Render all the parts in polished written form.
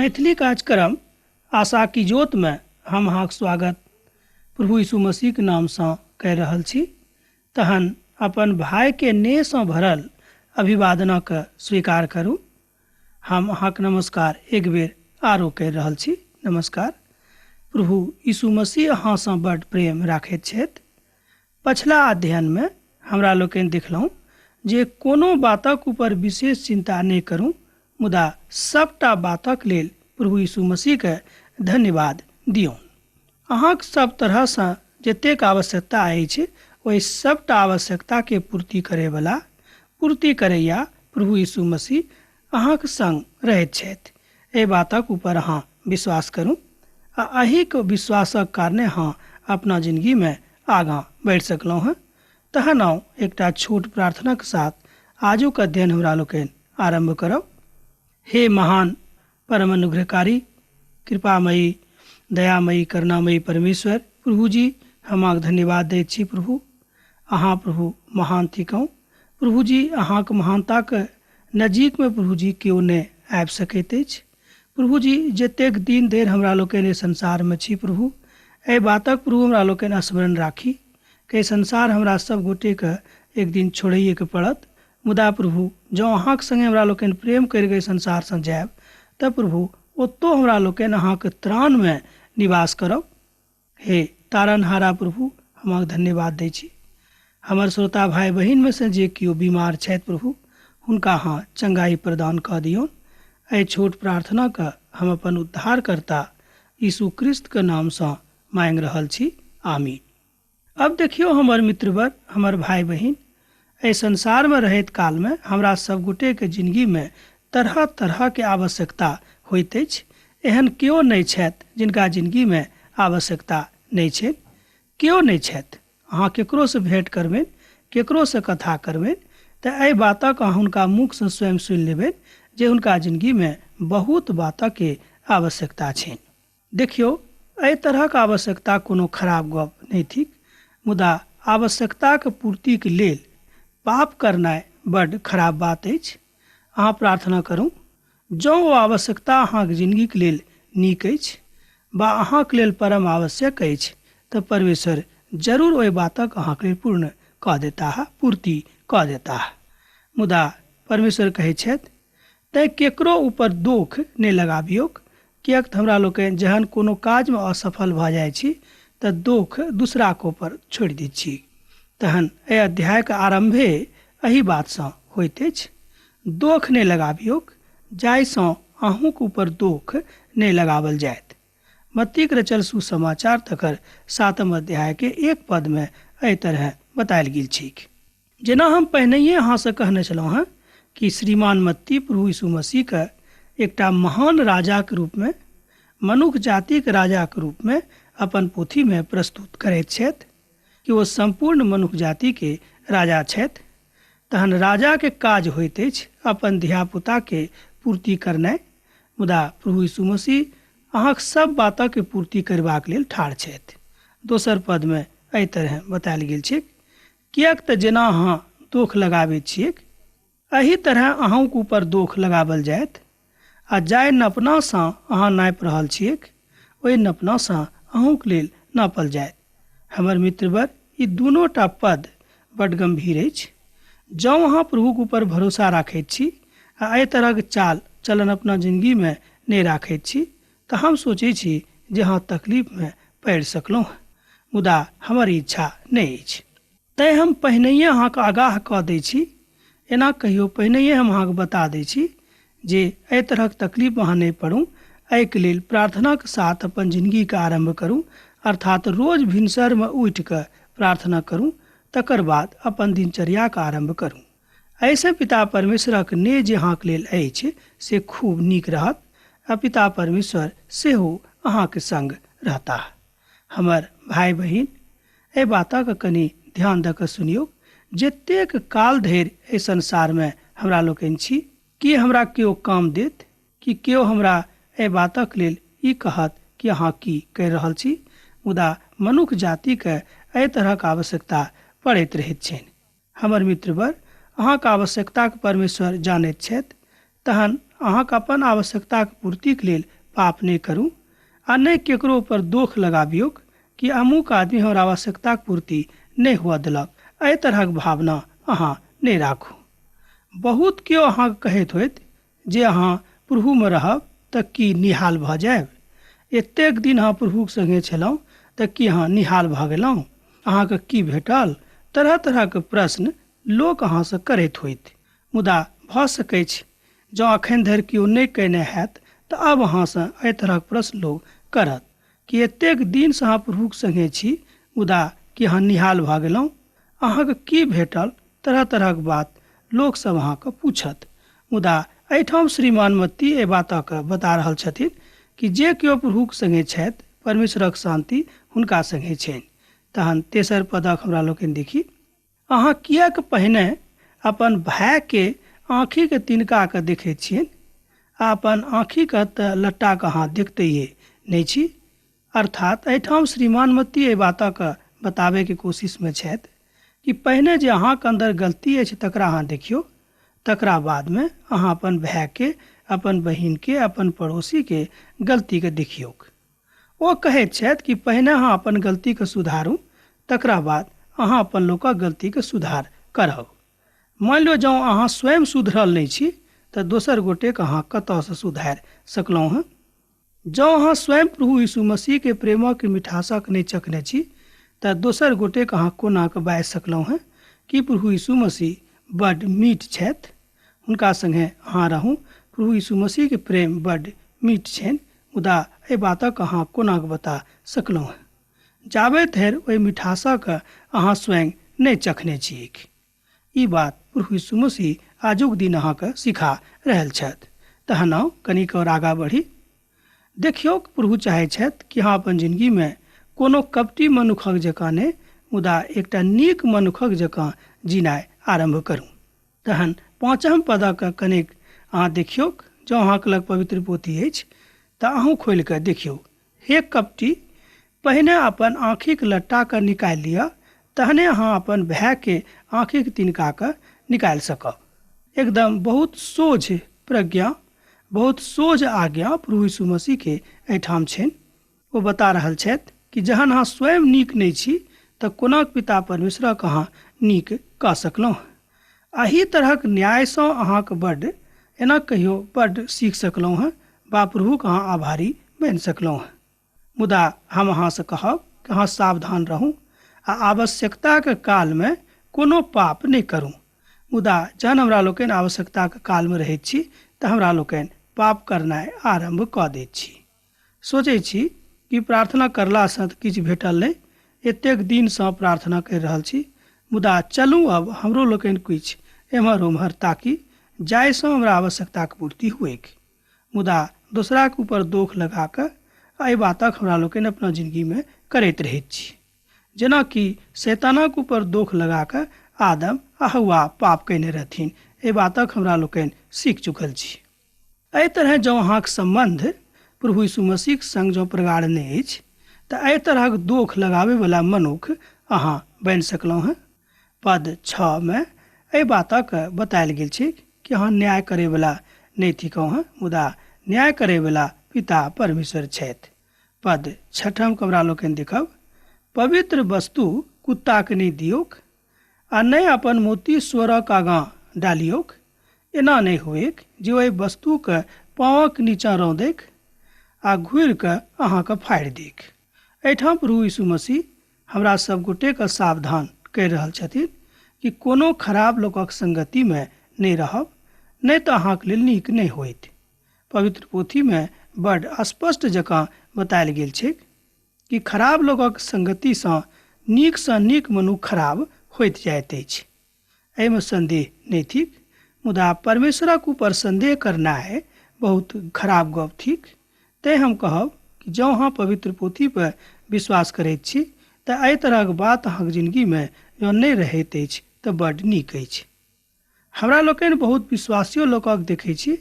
मैथिली कार्यक्रम आशा की ज्योत में हम अहाँक स्वागत प्रभु यीशु मसीह के नाम से कह रहल छी। तहन अपन भाई के नेह से भरल अभिवादनक स्वीकार करू। हम अहाँक नमस्कार एक बेर आरो कह रहल छी। नमस्कार। प्रभु यीशु मसीह अहाँ से बड प्रेम राखैत छथि। पछिला अध्ययन में हमरा लोकनि देखलहुँ जे कोनो बातक ऊपर विशेष चिंता नहि करू, मुदा सबटा बातक लेल प्रभु यीशु मसीह के धन्यवाद दियौन। अहाँक सब तरहसँ जतेक आवश्यकता अछि ओहि सबटा आवश्यकता के पूर्ति करैवला पूर्ति करैया प्रभु यीशु मसीह अहाँक संग रहैत छथि। एहि बातक ऊपर अहाँ विश्वास करू आ एहिके विश्वासक कारणे अहाँ अपना जिंदगी में आगाँ बढ़ि सकलहुँ हँ। तहन आउ एकटा छोट प्रार्थनाक साथ आजुक अध्ययन हमरा लोकनि आरम्भ करब। हे महान परम अनुग्रहकारी कृपामयी दयामयी करुणामयी परमेश्वर प्रभु जी, हम अहाँके धन्यवाद दैत छी। प्रभु अहाँ प्रभु महान थिकहुँ। प्रभु जी अहाँके महानताक नजीकमे प्रभु जी केओ नहि आबि सकैत अछि। प्रभु जी जतेक दिन धरि हमरा लोकनि एहि संसारमे छी प्रभु, एहि बातक प्रभु हमरा लोकनि स्मरण राखी कि संसार हमरा सब गोटेके एक दिन छोड़ैएके पड़त। मुदा प्रभु जँ अहाँके संगे हमरा लोकनि प्रेम करि संसारसँ जायब तऽ प्रभु ओतौ हमरा लोकनि अहाँके त्राणमे निवास करब। हे तारणहारा प्रभु, हम अहाँके धन्यवाद दै छी। हमर श्रोता भाई बहिनमे से जे केओ बीमार छथि प्रभु, हुनका अहाँ चंगाई प्रदान कऽ दियौन। एहि छोट प्रार्थनाके हम अपन उद्धारकर्ता यीशु क्रिस्तके नामसँ मांगि रहल छी, आमीन। अब देखियौ हमर मित्रवर, हमर भाई बहिन, एहि संसारमे रहैत कालमे हमरा सब गोटेके जिंदगीमे तरह तरह के आवश्यकता होइत अछि। एहन केओ नहि छथि जिनका जिंदगीमे आवश्यकता नहि छै, केओ नहि छथि। अहाँ केकरोसँ भेंट करबनि, केकरोसँ कथा करबनि तऽ एहि बातक अहाँ हुनका मुखसँ स्वयं सुनि लेबनि जे हुनका जिंदगीमे बहुत बातके आवश्यकता छनि। देखियौ, एहि तरहक आवश्यकता कोनो खराब गप नहि थिक, मुदा आवश्यकताक पूर्तिके लेल पाप करनाइ बड्ड खराब बात अछि। अहाँ प्रार्थना करू, जँ ओ आवश्यकता अहाँके जिंदगीके लेल नीक अछि वा अहाँके लेल परम आवश्यक अछि तऽ परमेश्वर जरूर ओहि बातक अहाँके लेल पूर्ण कऽ देताह, पूर्ति कऽ देताह। मुदा परमेश्वर कहै छथि, तैँ केकरो ऊपर दोख नहि लगाबियौक, किएक तऽ हमरा लोकनि जहन कोनो काजमे असफल भऽ जाइ छी तऽ दोख दूसराके ऊपर छोड़ि दै छी। तहन एहि अध्यायके आरम्भे एहि बातसँ होइत अछि, दोख नहि लगाबियौक जाहिसँ अहूँके ऊपर दोख नहि लगावल जायत। मत्तीक रचल सुसमाचार तकर 7 अध्याय के 1 पद में एहि तरह बतायल गेल छैक। जेना हम पहिनहिए अहाँसँ कहने छलहुँ हँ कि श्रीमान मत्ती प्रभु यीशु मसीहके एकटा महान राजाके रूपमे, मनुख जातिक राजाके रूपमे अपन पोथीमे प्रस्तुत करैत छथि कि ओ सम्पूर्ण मनुख जातिके राजा छथि। तहन राजाके काज होइत अछि अपन धियापुताके पूर्ति करनाइ, मुदा प्रभु यीशु मसीह अहाँक सब बातक पूर्ति करबाक लेल ठाढ़ छथि। दोसर पदमे एहि तरह बतायल गेल छै, किएक तऽ जेना अहाँ दोख लगाबैत छियैक एहि तरह अहूँके ऊपर दोख लगावल जायत, आ जाहि नपनासँ अहाँ नापि रहल छियैक ओहि नपनासँ अहूँके लेल नापल जायत। हमर मित्रवर, ई दुनूटा पद बड गंभीर अछि। जँ अहाँ प्रभुके ऊपर भरोसा राखैत छी आ एहि तरहक चाल चलन अपना जिंदगीमे नहि राखैत छी तऽ हम सोचै छी जे अहाँ तकलीफमे पड़ि सकलहुँ, मुदा हमर इच्छा नहि अछि। तैँ हम पहिनहिए अहाँके आगाह कऽ दै छी, एना कहियो पहिनहिए हम अहाँके बता दै छी जे एहि तरहक तकलीफमे अहाँ नहि पड़ू। एहिके लेल प्रार्थनाक साथ अपन जिंदगीके आरम्भ करू, अर्थात रोज भिनसरमे उठि कऽ प्रार्थना करू, तकर बाद अपन दिनचर्याके आरम्भ करू। एहिसँ पिता परमेश्वरक नेह जे अहाँके लेल अछि से खूब नीक रहत आ पिता परमेश्वर सेहो अहाँके संग रहताह। हमर भाई बहिन, एहि बातक कनि ध्यान दऽ कऽ सुनियौ। जतेक काल धरि एहि संसारमे हमरा लोकनि छी, कि हमरा केओ काम देत, कि केओ हमरा एहि बातक लेल ई कहत कि अहाँ की करि रहल छी? मुदा मनुख जातिके एहि तरहक आवश्यकता पड़ैत रहैत छनि। हमर मित्रवर, अहाँके आवश्यकताके परमेश्वर जानैत छथि, तहन अहाँके अपन आवश्यकताके पूर्तिके लेल पाप नहि करू आ नहि केकरो ऊपर दोख लगाबियौक कि अमुक आदमी हमर आवश्यकताक पूर्ति नहि हुअ देलक। एहि तरहक भावना अहाँ नहि राखू। बहुत केओ अहाँके कहैत होइत जे अहाँ प्रभुमे रहब तऽ की निहाल भऽ जायब, एतेक दिन अहाँ प्रभुक संगे छलहुँ तऽ की अहाँ निहाल भऽ गेलहुँ, अहाँके की भेटल। तरह तरहक प्रश्न लोक अहाँसँ करैत होइत। मुदा भऽ सकैछ जँ अखन धरि केओ नहि कयने हैत तऽ आब अहाँसँ एहि तरहक प्रश्न लोक करत कि एतेक दिनसँ अहाँ प्रभुक संगे छी मुदा कि अहाँ निहाल भऽ गेलहुँ, अहाँके की भेटल। तरह तरहक बात लोकसभ अहाँके पूछत। मुदा एहिठाम श्रीमान मत्ती एहि बातके बता रहल छथिन कि जे केओ प्रभुक संगे छथि परमेश्वरक शान्ति हुनका संगे छनि। तहन तेसर पदक हमरा लोकनि देखी, अहाँ किएक पहिने अपन भायके आँखिके तिनकाके देखैत छियनि आ अपन आँखिके तऽ लट्टाके अहाँ देखतैये नहि छी। अर्थात एहिठाम श्रीमान मत्ती एहि बातके बताबैके कोशिशमे छथि कि पहिने जे अहाँके अन्दर गलती अछि तकरा अहाँ देखियौ, तकरा बादमे अहाँ अपन भायके, अपन बहिनके, अपन पड़ोसीके गलतीके देखियौक। ओ कहैत छथि कि पहिने अहाँ अपन गलतीके सुधारू, तकरा बाद अहाँ अपन लोकक गलतीके सुधार करब। मानि लियौ जँ अहाँ स्वयं सुधरल नहि छी तऽ दोसर गोटेके अहाँ कतऽसँ सुधारि सकलहुँ हँ। जँ अहाँ स्वयं प्रभु यीशु मसीहके प्रेमक मिठासक नहि चखने छी तऽ दोसर गोटेके अहाँ कोना कऽ बाजि सकलहुँ हँ कि प्रभु यीशु मसीह बड्ड मीठ छथि, हुनका संगे अहाँ रहू। प्रभु यीशु मसीहके प्रेम बड्ड मीठ छनि, मुदा एहि बातक अहाँ कोना कऽ बता सकलहुँ हँ जाबे धरि ओहि मिठासक अहाँ स्वयं नहि चखने छियैक। ई बात प्रभु यीशु मसीह आजुक दिन अहाँके सिखा रहल छथि। तहन आउ कनिक और आगाँ बढ़ी। देखियौक प्रभु चाहै छथि कि अहाँ अपन जिंदगीमे कोनो कपटी मनुखक जकाँ नहि मुदा एकटा नीक मनुखक जकाँ जीनाइ आरम्भ करू। तहन पाँचम पदक कनिक अहाँ देखियौक। जँ अहाँके लग पवित्र पोथी अछि तऽ अहूँ खोलि कऽ देखियौ। हे कपटी, पहिने अपन आँखिक लट्टाके निकालि लिअ, तहने अहाँ अपन भायके आँखिक तिनकाके निकालि सकब। एकदम बहुत सोझ प्रज्ञा, बहुत सोझ आज्ञा प्रभु यीशु मसीहके एहिठाम छनि। ओ बता रहल छथि कि जहन अहाँ स्वयं नीक नहि छी तऽ कोना पिता परमेश्वरक अहाँ नीक कऽ सकलहुँ। एहि तरहक न्यायसँ अहाँके बड्ड एना कहियो बड्ड सीख सकलहुँ हँ बा प्रभुक अहाँ आभारी बनि सकलहुँ हँ। मुदा हम अहाँसँ कहब कि अहाँ सावधान रहू आ आवश्यकताके कालमे कोनो पाप नहि करू। मुदा जहन हमरा लोकनि आवश्यकताके कालमे रहैत छी तऽ हमरा लोकनि पाप करनाइ आरम्भ कऽ दैत छी। सोचै छी कि प्रार्थना करलासँ तऽ किछु भेटल नहि, एतेक दिनसँ प्रार्थना करि रहल छी, मुदा चलू अब हमरो लोकनि किछु एम्हर ओम्हर ताकी जाहिसँ हमरा आवश्यकताक पूर्ति हुएक। मुदा दोसराक ऊपर दोख लगा कऽ एहि बातक हमरा लोकनि अपना जिंदगीमे करैत रहैत छी। जेनाकि शैतानक ऊपर दोख लगा कऽ आदम आ हव्वा पाप कयने रहथिन, एहि बातक हमरा लोकनि सीख चुकल छी। एहि तरहे जँ अहाँक सम्बन्ध प्रभु यीशु मसीहक संग जँ प्रगाढ़ नहि अछि तऽ एहि तरहक दोख लगाबैवला मनुख अहाँ बनि सकलहुँ हँ। पद 6 मे एहि बातक बतायल गेल छै कि अहाँ न्याय करैवला नहि थिकहुँ हँ, मुदा न्याय करैवला पिता परमेश्वर छथि। पद 6 हमरा लोकनि देखब, पवित्र वस्तु कुत्ताके नहि दियौक आ नहि अपन मोती स्वरक आगाँ डालियौक, एना नहि होइक जे ओहि वस्तुके पाँवक नीचाँ रौंदैक आ घुरि कऽ अहाँके फाड़ि दैक। एहिठाम प्रभु यीशु मसीह हमरा सब गोटेके सावधान करि रहल छथिन कि कोनो खराब लोकक संगतिमे नहि रहब, नहि तऽ अहाँके लेल नीक नहि होइत। पवित्र पोथीमे बड्ड स्पष्ट जकाँ बतायल गेल छैक कि खराब लोकक संगतिसँ नीकसँ नीक मनुख खराब होइत जाइत अछि। एहिमे संदेह नहि थिक, मुदा परमेश्वरक ऊपर संदेह करनाइ बहुत खराब गप थिक। तैं हम कहब कि जँ अहाँ पवित्र पोथी पर विश्वास करैत छी तऽ एहि तरहक बात अहाँक जिंदगीमे जँ नहि रहैत अछि तऽ बड्ड नीक अछि। हमरा लोकनि बहुत विश्वासियो लोकक देखै छी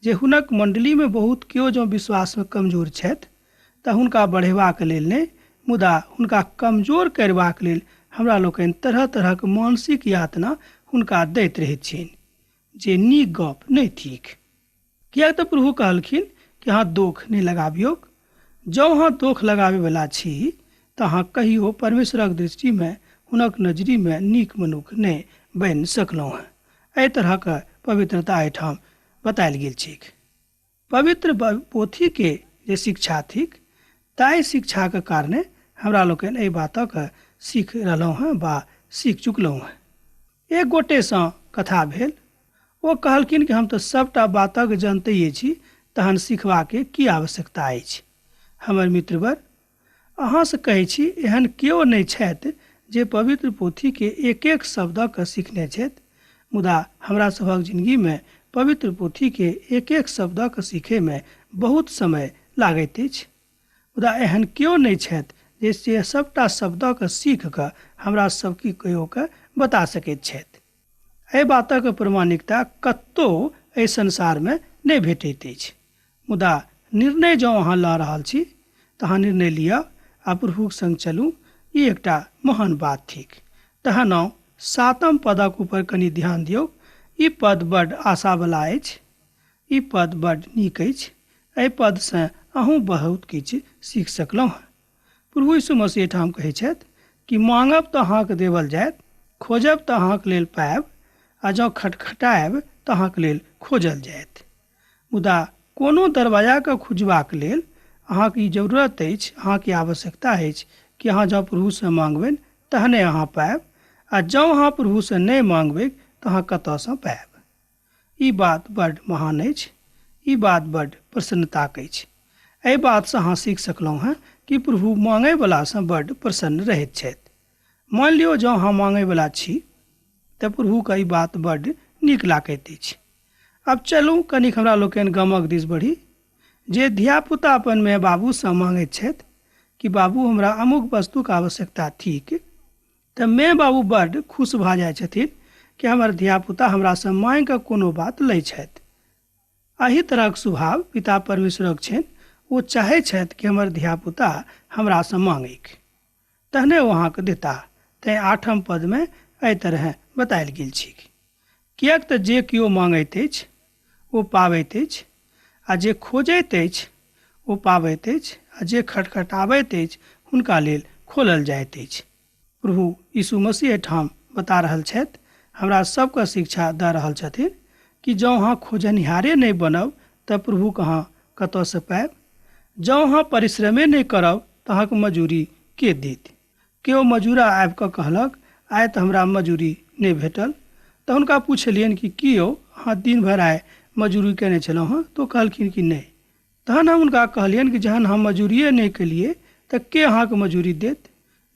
जे हुनक मंडलीमे बहुत केओ जँ विश्वासमे कमजोर छथि तऽ हुनका बढ़ेबाक लेल नहि, मुदा हुनका कमजोर करबाक लेल हमरा लोकनि तरह तरहक मानसिक यातना हुनका दैत रहैत छियनि, जे नीक गप नहि थिक। किएक तऽ प्रभु कहलखिन कि अहाँ दोख नहि लगाबियौक। जँ अहाँ दोख लगाबयवला छी तऽ अहाँ कहियो परमेश्वरक दृष्टिमे, हुनक नजरिमे नीक मनुख नहि बनि सकलहुँ हेँ। एहि तरहक पवित्रता एहिठाम बतायल गेल छैक। पवित्र पोथीके जे शिक्षा थिक ताहि शिक्षाक कारणे हमरा लोकनि एहि बातक सीख रहलहुँ हेँ बा सीख चुकलहुँ हेँ। एक गोटेसँ कथा भेल। ओ कहलखिन कि हम तऽ सभटा बातक जनतैए छी, तहन सिखबाके की आवश्यकता अछि। हमर मित्रवर, अहाँसँ कहै छी, एहन केओ नहि छथि जे पवित्र पोथीके एक-एक शब्दक सिखने छथि, मुदा हमरा सभक जिनगीमे पवित्र पोथीके एक-एक शब्दक सीखयमे बहुत समय लागैत अछि। मुदा एहन केओ नहि छथि जे से सभटा शब्दक सीख कऽ हमरा सभके केओ कऽ बता सकैत छथि। एहि बातक प्रमाणिकता कतहु एहि संसारमे नहि भेटैत अछि। मुदा निर्णय जँ अहाँ लऽ रहल छी तऽ अहाँ निर्णय लिअ आ प्रभुक संग चलू, ई एकटा महान बात थिक। तहन आउ सातम पदक ऊपर कनि ध्यान दियौक। ई पद बड्ड आशावला अछि। ई पद बड्ड नीक अछि। एहि पदसँ अहूँ बहुत किछु सीख सकलहुँ हँ। प्रभु यीशु मसीह एहिठाम कहै छथि कि माँगब तऽ अहाँके देवल जायत, खोजब तऽ अहाँके लेल पायब, आ जँ खटखटायब तऽ अहाँके लेल खोजल जायत। मुदा कोनो दरवाजाके खुजबाक लेल अहाँके ई जरूरत अछि, अहाँके आवश्यकता अछि कि अहाँ जँ प्रभुसँ माँगबनि तहने अहाँ पायब, आ जँ अहाँ प्रभुसँ नहि माँगबै तऽ अहाँ कतऽसँ पायब। ई बात बड्ड महान अछि, ई बात बड्ड प्रसन्नताक अछि। एहि बातसँ अहाँ सीख सकलहुँ हेँ कि प्रभु माँगयवलासँ बड्ड प्रसन्न रहैत छथि। मानि लियौ जँ अहाँ माँगयवला छी तऽ प्रभुके ई बात बड्ड नीक लागैत अछि। आब चलू कनिक हमरा लोकनि गामक दिस बढ़ी। जे धियापुता अपन माय बाबूसँ माँगैत छथि कि बाबू हमरा अमुक वस्तुक आवश्यकता थिक, तऽ माय बाबू बड्ड खुश भऽ जाइ छथिन कि हमर धियापुता हमरासँ माँगि कऽ कोनो बात लै छथि। एहि तरहक स्वभाव पिता परमेश्वरक छनि। ओ चाहै छथि कि हमर धियापुता हमरासँ माँगैक, तहने ओ अहाँके देताह। तैँ आठम पदमे एहि तरहेँ बतायल गेल छैक, किएक तऽ जे केओ माँगैत अछि ओ पाबैत अछि, आ जे खोजैत अछि ओ पाबैत अछि, आ जे खटखटाबैत अछि हुनका लेल खोलल जाइत अछि। प्रभु यीशु मसीह एहिठाम बता रहल छथि, हमरा सबके शिक्षा दऽ रहल छथिन कि जँ अहाँ खोजनिहारे नहि बनब तऽ प्रभुके अहाँ कतऽसँ पायब? जँ अहाँ परिश्रमे नहि करब तऽ अहाँके मजूरी के देत? केओ मजूरा आबि कऽ कहलक, आइ तऽ हमरा मजूरी नहि भेटल। तऽ हुनका पुछलियनि कि की यौ, अहाँ दिन भरि आइ मजूरी कयने छलहुँ हँ? तऽ ओ कहलखिन कि नहि। तहन हम हुनका कहलियनि कि जहन हम मजूरिए नहि केलियै तऽ के अहाँके मजूरी देत?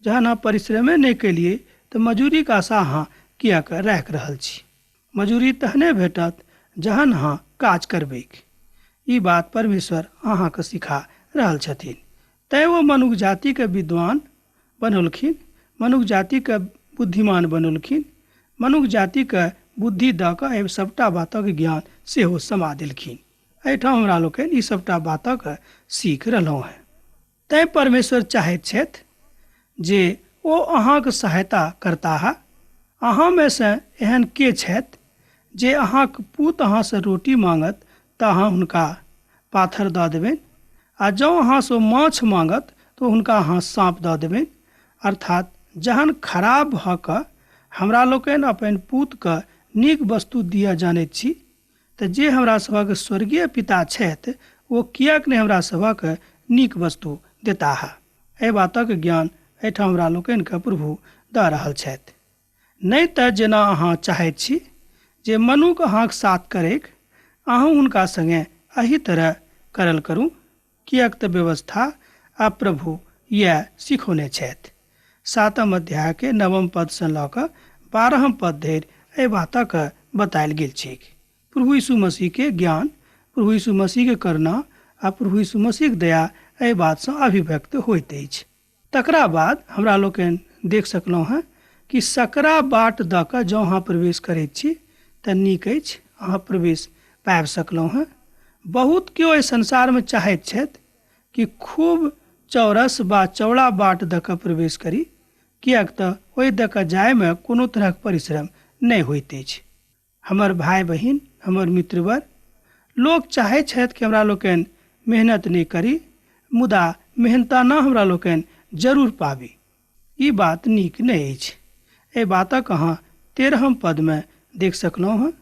जहन अहाँ परिश्रमे नहि केलियै तऽ मजूरीके आशा अहाँ किएक राखि रहल छी? मजूरी तहने भेटत जहन अहाँ काज करबैक। ई बात परमेश्वर अहाँके सिखा रहल छथिन। तैँ ओ मनुख जातिके विद्वान बनौलखिन, मनुख जातिके बुद्धिमान बनौलखिन, मनुख जातिके बुद्धि दऽ कऽ एहि सभटा बातक ज्ञान सेहो समा देलखिन। एहिठाम हमरा लोकनि ई सभटा बातक सीख रहलहुँ हेँ। तैँ परमेश्वर चाहैत छथि जे ओ अहाँक सहायता करताह। अहाँमे सँ एहन के छथि जे अहाँक पूत अहाँसँ रोटी माँगत तऽ अहाँ हुनका पाथर दऽ देबनि, आ जँ अहाँसँ ओ माछ माँगत तऽ हुनका अहाँ साँप दऽ देबनि? अर्थात् जहन खराब भऽ कऽ हमरा लोकनि अपन पूतकेँ नीक वस्तु दिअ जानैत छी, तऽ जे हमरा सभक स्वर्गीय पिता छथि ओ किएक नहि हमरा सभक नीक वस्तु देताह? एहि बातक ज्ञान एहिठाम हमरा लोकनिकेँ प्रभु दऽ रहल छथि। नहि तऽ जेना अहाँ चाहैत छी जे मनुख अहाँक साथ करैक, अहूँ हुनका संगे एही तरह करल करू, किएक तऽ व्यवस्था आ प्रभु यैह सिखौने छथि। सातम अध्यायके नवम पदसँ लऽ कऽ 12म पद धरि एहि बातक बतायल गेल छैक। प्रभु यीशु मसीहके ज्ञान, प्रभु यीशु मसीहके करुणा आ प्रभु यीशु मसीहक दया एहि बातसँ अभिव्यक्त होइत अछि। तकरा बाद हमरा लोकनि देख सकलहुँ हेँ कि सकरा बाट दऽ कऽ जँ अहाँ प्रवेश करैत छी तऽ नीक अछि, अहाँ प्रवेश पाबि सकलहुँ हेँ। बहुत केओ एहि संसारमे चाहैत छथि कि खूब चौरस बा चौड़ा बाट दऽ कऽ प्रवेश करी, किएक तऽ ओहि दऽ कऽ जायमे कोनो तरहक परिश्रम नहि होइत अछि। हमर भाय बहिन, हमर मित्रवर, लोक चाहैत छथि कि हमरा लोकनि मेहनत नहि करी, मुदा मेहनताना हमरा लोकनि जरूर पाबी। ई बात नीक नहि अछि। एहि बातक अहाँ 13 पदमे देख सकलहुँ हँ।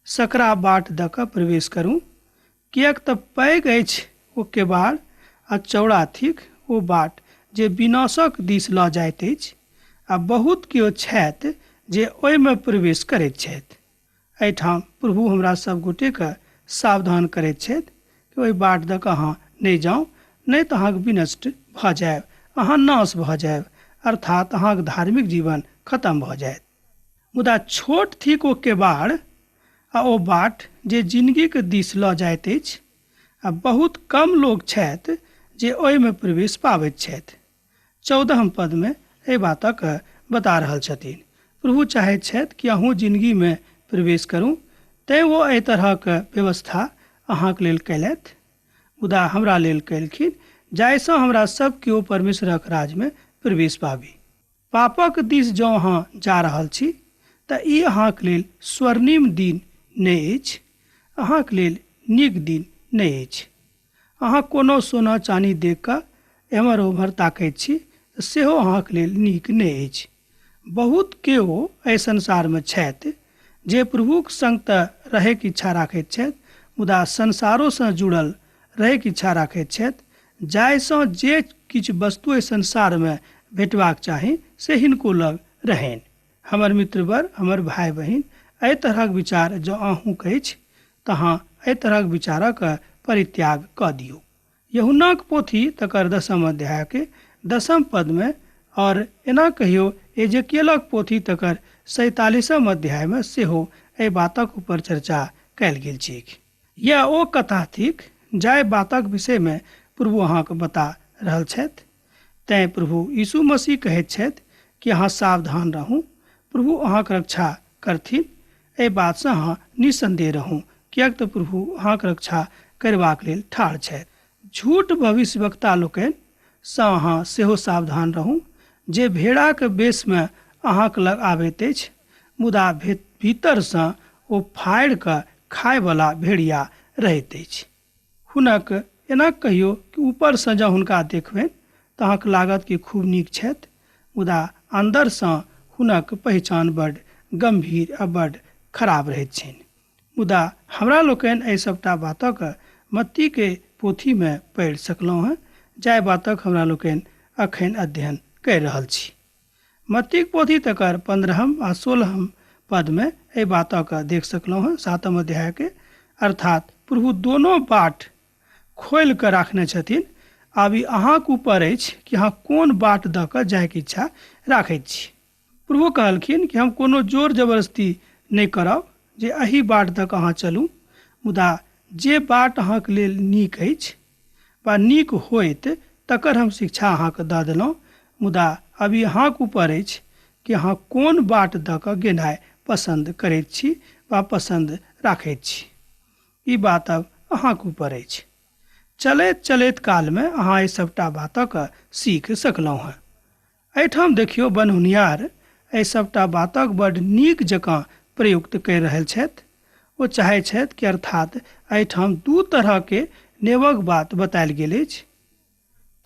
सकरा बाट दऽ कऽ प्रवेश करू, किएक तऽ पैघ अछि ओ केबाड़ आ चौड़ा थिक ओ बाट जे विनाशक दिस लऽ जाइत अछि, आ बहुत केओ छथि जे ओहिमे प्रवेश करैत छथि। एहिठाम प्रभु हमरा सब गोटेके सावधान करैत छथि कि ओहि बाट दऽ कऽ अहाँ नहि जाउ, नहि तऽ अहाँके विनष्ट भऽ जायब, अहाँ नाश भऽ जायब, अर्थात अहाँके धार्मिक जीवन खत्म भऽ जायत। मुदा छोट थिक ओ केबाड़ आ ओ बाट जे जिनगीके दिस लऽ जाइत अछि, आ बहुत कम लोक छथि जे ओहिमे प्रवेश पाबैत छथि। 14 पदमे एहि बातक बता रहल छथिन। प्रभु चाहैत छथि कि अहूँ जिनगीमे प्रवेश करू, तैँ ओ एहि तरहक व्यवस्था अहाँके लेल कयलथि, मुदा हमरा लेल कयलखिन जाहिसँ हमरा सब केओ परमेश्वरक राज्यमे प्रवेश पाबी। पापक दिस जँ अहाँ जा रहल छी तऽ ई अहाँके लेल स्वर्णिम दिन नहि अछि, अहाँके लेल नीक दिन नहि अछि। अहाँ कोनो सोना चानी देख कऽ एम्हर ओम्हर ताकैत छी तऽ सेहो अहाँके लेल नीक नहि अछि। बहुत केओ एहि संसारमे छथि जे प्रभुक संग तऽ रहैके इच्छा राखैत छथि, मुदा संसारोसँ जुड़ल रहैके इच्छा राखैत छथि, जाहिसँ जे किछु वस्तु एहि संसारमे भेटबाक चाही से हिनको लग रहनि। हमर मित्रवर, हमर भाय बहिन, एहि तरहक विचार जँ अहूँके अछि तऽ अहाँ एहि तरहक विचारक परित्याग कऽ दियौ। यूहन्नाक पोथी तकर 10 अध्यायके 10 पदमे और एना कहियो एजेकियलक पोथी तकर 47 अध्यायमे सेहो एहि बातक ऊपर चर्चा कयल गेल छैक। यह ओ कथा थिक जाहि बातक विषयमे प्रभु अहाँके बता रहल छथि। तैँ प्रभु यीशु मसीह कहैत छथि कि अहाँ सावधान रहू, प्रभु अहाँके रक्षा करथिन। एहि बातसँ अहाँ निसन्देह रहू, किएक तऽ प्रभु अहाँके रक्षा करबाक लेल ठाढ़ छथि। झूठ भविष्यवक्ता लोकनि सँ अहाँ सेहो सावधान रहू, जे भेड़ाके वेशमे अहाँके लग आबैत अछि, मुदा भीतरसँ ओ फाड़ि कऽ खायवला भेड़िया रहैत अछि। हुनक एना कहियो कि ऊपरसँ जँ हुनका देखबनि तऽ अहाँके लागत कि खूब नीक छथि, मुदा अन्दरसँ हुनक पहिचान बड्ड गम्भीर आ बड्ड खराब रहैत छनि। मुदा हमरा लोकनि एहि सबटा बातक मत्तीके पोथीमे पढ़ि सकलहुँ हँ, जाहि बातक हमरा लोकनि अखन अध्ययन करि रहल छी। मत्तीक पोथी तकर 15 आ 16 पदमे एहि बातक देख सकलहुँ हँ, 7 अध्यायके। अर्थात प्रभु दोनो बाट खोलि कऽ राखने छथिन। आब ई अहाँके ऊपर अछि कि अहाँ कोन बाट दऽ कऽ जायके इच्छा राखैत छी। प्रभु कहलखिन कि हम कोनो जोर जबरदस्ती नहि करब जे एहि बाट दऽ कऽ अहाँ चलू, मुदा जे बाट अहाँके लेल नीक अछि वा नीक होइत तकर हम शिक्षा अहाँके दऽ देलहुँ, मुदा अब ई अहाँके ऊपर अछि कि अहाँ कोन बाट दऽ कऽ गेनाइ पसन्द करैत छी वा पसन्द राखैत छी। ई बात अब अहाँके ऊपर अछि। चलैत चलैत कालमे अहाँ एहि सबटा बातक सीख सकलहुँ हँ। एहिठाम देखियौ बनहुनियार एहि सबटा बातक बड्ड नीक जकाँ प्रयुक्त करि रहल छथि। ओ चाहै छथि कि अर्थात एहिठाम दू तरहके नेवक बात बतायल गेल अछि।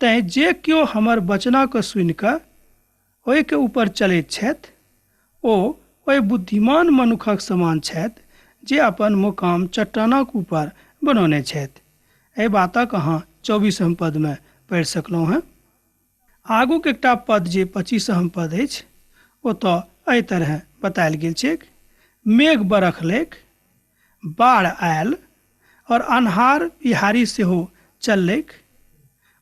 तैँ जे केओ हमर वचनके सुनि कऽ ओहिके ऊपर चलैत छथि ओ ओहि बुद्धिमान मनुखक समान छथि जे अपन मुकाम चट्टानक ऊपर बनौने छथि। एहि बातक अहाँ 24 पदमे पढ़ि सकलहुँ हँ। आगूके एकटा पद जे 25 पद अछि ओतऽ एहि तरहे बतायल गेल छैक। मेघ बरखलैक, बाढ़ आयल और अन्हार बिहारी सेहो चललैक,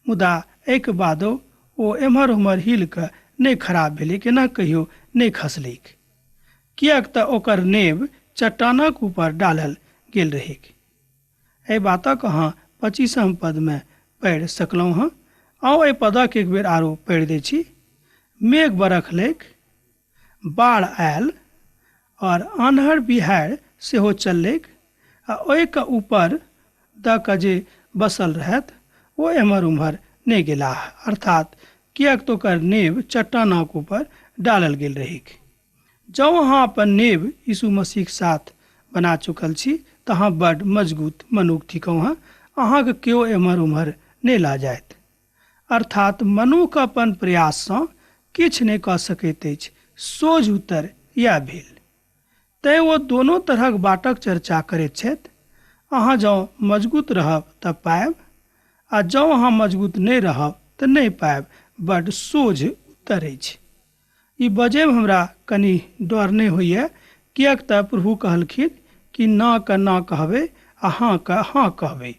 मुदा एहिके बादो ओ एम्हर ओम्हर हिल कऽ नहि खराब भेलैक, एना कहियो नहि खसलैक, किएक तऽ ओकर नेब चट्टानक ऊपर डालल गेल रहैक। एहि बातक अहाँ 25 पदमे पढ़ि सकलहुँ हँ। आउ एहि पदक एक बेर आरो पढ़ि दै छी। मेघ बरखलैक, बाढ़ आयल और अन्हर बिहाड़ि सेहो चललैक, आ ओहिके ऊपर दऽ कऽ जे बसल रहथि ओ एम्हर ओम्हर नहि गेलाह, अर्थात किएक तऽ ओकर नेब चट्टानक ऊपर डालल गेल रहैक। जँ अहाँ अपन नेब यीशु मसीहके साथ बना चुकल छी तऽ अहाँ बड्ड मजबूत मनुख थिकहुँ हँ। अहाँके केओ एम्हर उम्हर नहि लऽ जायत। अर्थात मनुख अपन प्रयाससँ किछु नहि कऽ सकैत अछि। सोझ उत्तर इएह भेल। तैँ ओ दोनो तरहक बाटक चर्चा करैत छथि। अहाँ जँ मजगूत रहब तऽ पायब, आ जँ अहाँ मजगूत नहि रहब तऽ नहि पायब। बड्ड सोझ उत्तर अछि। ई बजैमे हमरा कनि डर नहि होइए, किएक तऽ प्रभु कहलखिन कि ना के ना कहबै आ हाँ के हाँ कहबै,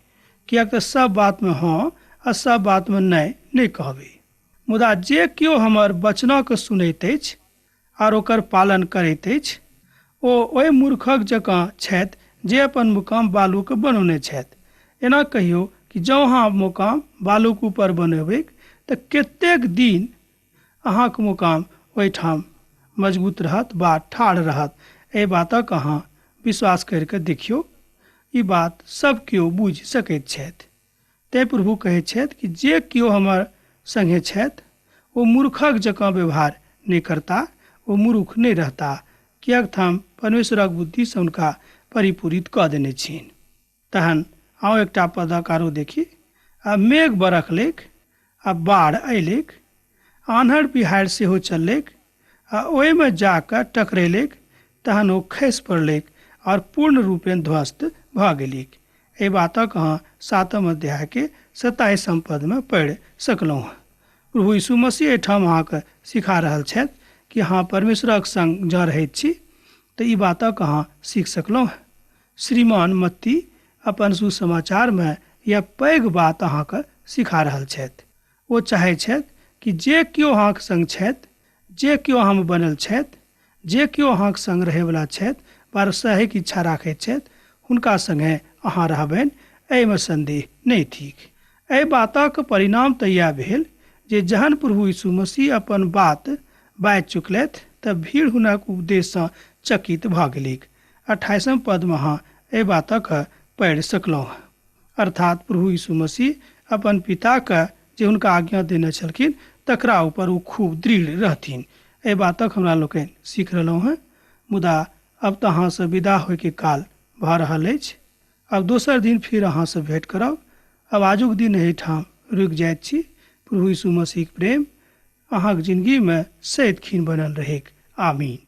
किएक तऽ सब बातमे हाँ आ सब बातमे नहि नहि कहबै। मुदा जे केओ हमर वचनके सुनैत अछि आर ओकर पालन करैत अछि, ओ ओहि मूर्खक जकाँ छथि जे अपन मुकाम बालूके बनौने छथि। एना कहियौ कि जँ अहाँ मुकाम बालूके ऊपर बनेबै तऽ कतेक दिन अहाँके मुकाम ओहिठाम मजबूत रहत बा ठाढ़ रहत। एहि बातक अहाँ विश्वास करिके देखियौ। ई बात सब केओ बुझि सकैत छथि। तैँ प्रभु कहैत छथि कि जे केओ हमर संगे छथि ओ मूर्खक जकाँ व्यवहार नहि करता, ओ मूर्ख नहि रहता, किएक तऽ हम परमेश्वरक बुद्धिसँ हुनका परिपूरित कऽ देने छियनि। तहन आउ एकटा पदक आरो देखी। आ मेघ बरखलैक आ बाढ़ि अयलैक, आन्हर बिहाड़ि सेहो चललैक आ ओहिमे जाकऽ टकरेलैक, तहन ओ खसि पड़लैक आओर पूर्ण रूपेण ध्वस्त भऽ गेलैक। एहि बातक अहाँ 7 अध्यायके 27 पदमे पढ़ि सकलहुँ। प्रभु यीशु मसीह एहिठाम अहाँके सिखा रहल छथि कि अहाँ परमेश्वरक संग जँ रहैत छी तऽ ई बातक अहाँ सीख सकलहुँ। श्रीमान मत्ती अपन सुसमाचारमे यह पैघ बात अहाँके सिखा रहल छथि। ओ चाहै छथि कि जे केओ अहाँके संग छथि, जे केओ अहाँमे बनल छथि, जे केओ अहाँके संग रहैवला छथि वा सहैके इच्छा राखैत छथि, हुनका संगे अहाँ रहबनि, एहिमे सन्देह नहि थिक। एहि बातक परिणाम तऽ इएह भेल जे जहन प्रभु यीशु मसीह अपन बात बाजि चुकलथि तऽ भीड़ हुनक उपदेशसँ चकित भऽ गेलैक। 28 पदमे अहाँ एहि बातक पढ़ि सकलहुँ। अर्थात प्रभु यीशु मसीह अपन पिताके जे हुनका आज्ञा देने छलखिन तकरा ऊपर ओ खूब दृढ़ रहथिन। एहि बातक हमरा लोकनि सीख रहलहुँ हेँ। मुदा अब तऽ अहाँसँ विदा होइके काल भऽ रहल अछि। अब दोसर दिन फिर अहाँसँ भेंट करब। अब आजुक दिन एहिठाम रुकि जाइत छी। प्रभु यीशु मसीहक प्रेम अहाँक जिंदगीमे सदिखन बनल रहैक। आमीन।